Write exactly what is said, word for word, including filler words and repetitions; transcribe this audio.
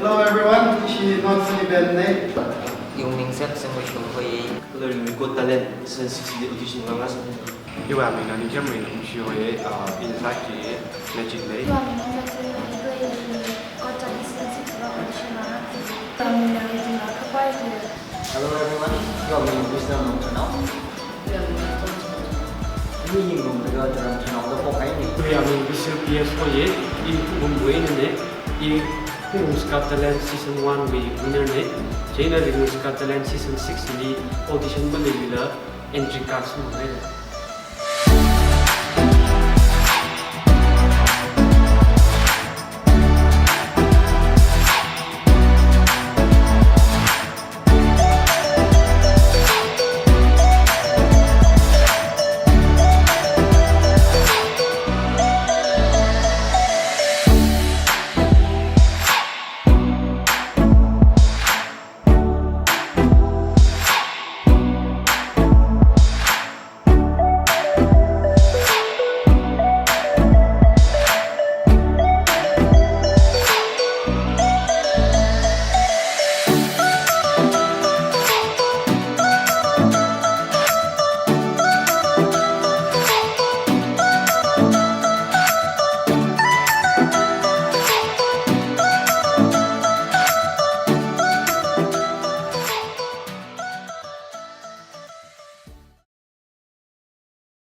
Hello everyone, ishi North Sea Band ne. Iwui ming Samson Wishnu hoi. Hello, iwui Got Talent season six li audition vāngasakna. Iwui ming Ningcham Rinshi hoi, uh, ina sāki Magic ne. Iwui ming Ningcham Rinshi hoi, Got Talent season six li audition vāngasakna. Iwui ming Ningcham Rinshi hoi. Hello everyone, iwui ming Wisdom Nongchanao. Iwui ming Ningcham Rinshi hoi. Iwui ming Wisdom P S hoi, I Mumbai ne, I Ringli's Got Talent season one wui winner ne, chieina Ringli's Got Talent season six li audition maleilala entry card sāmei.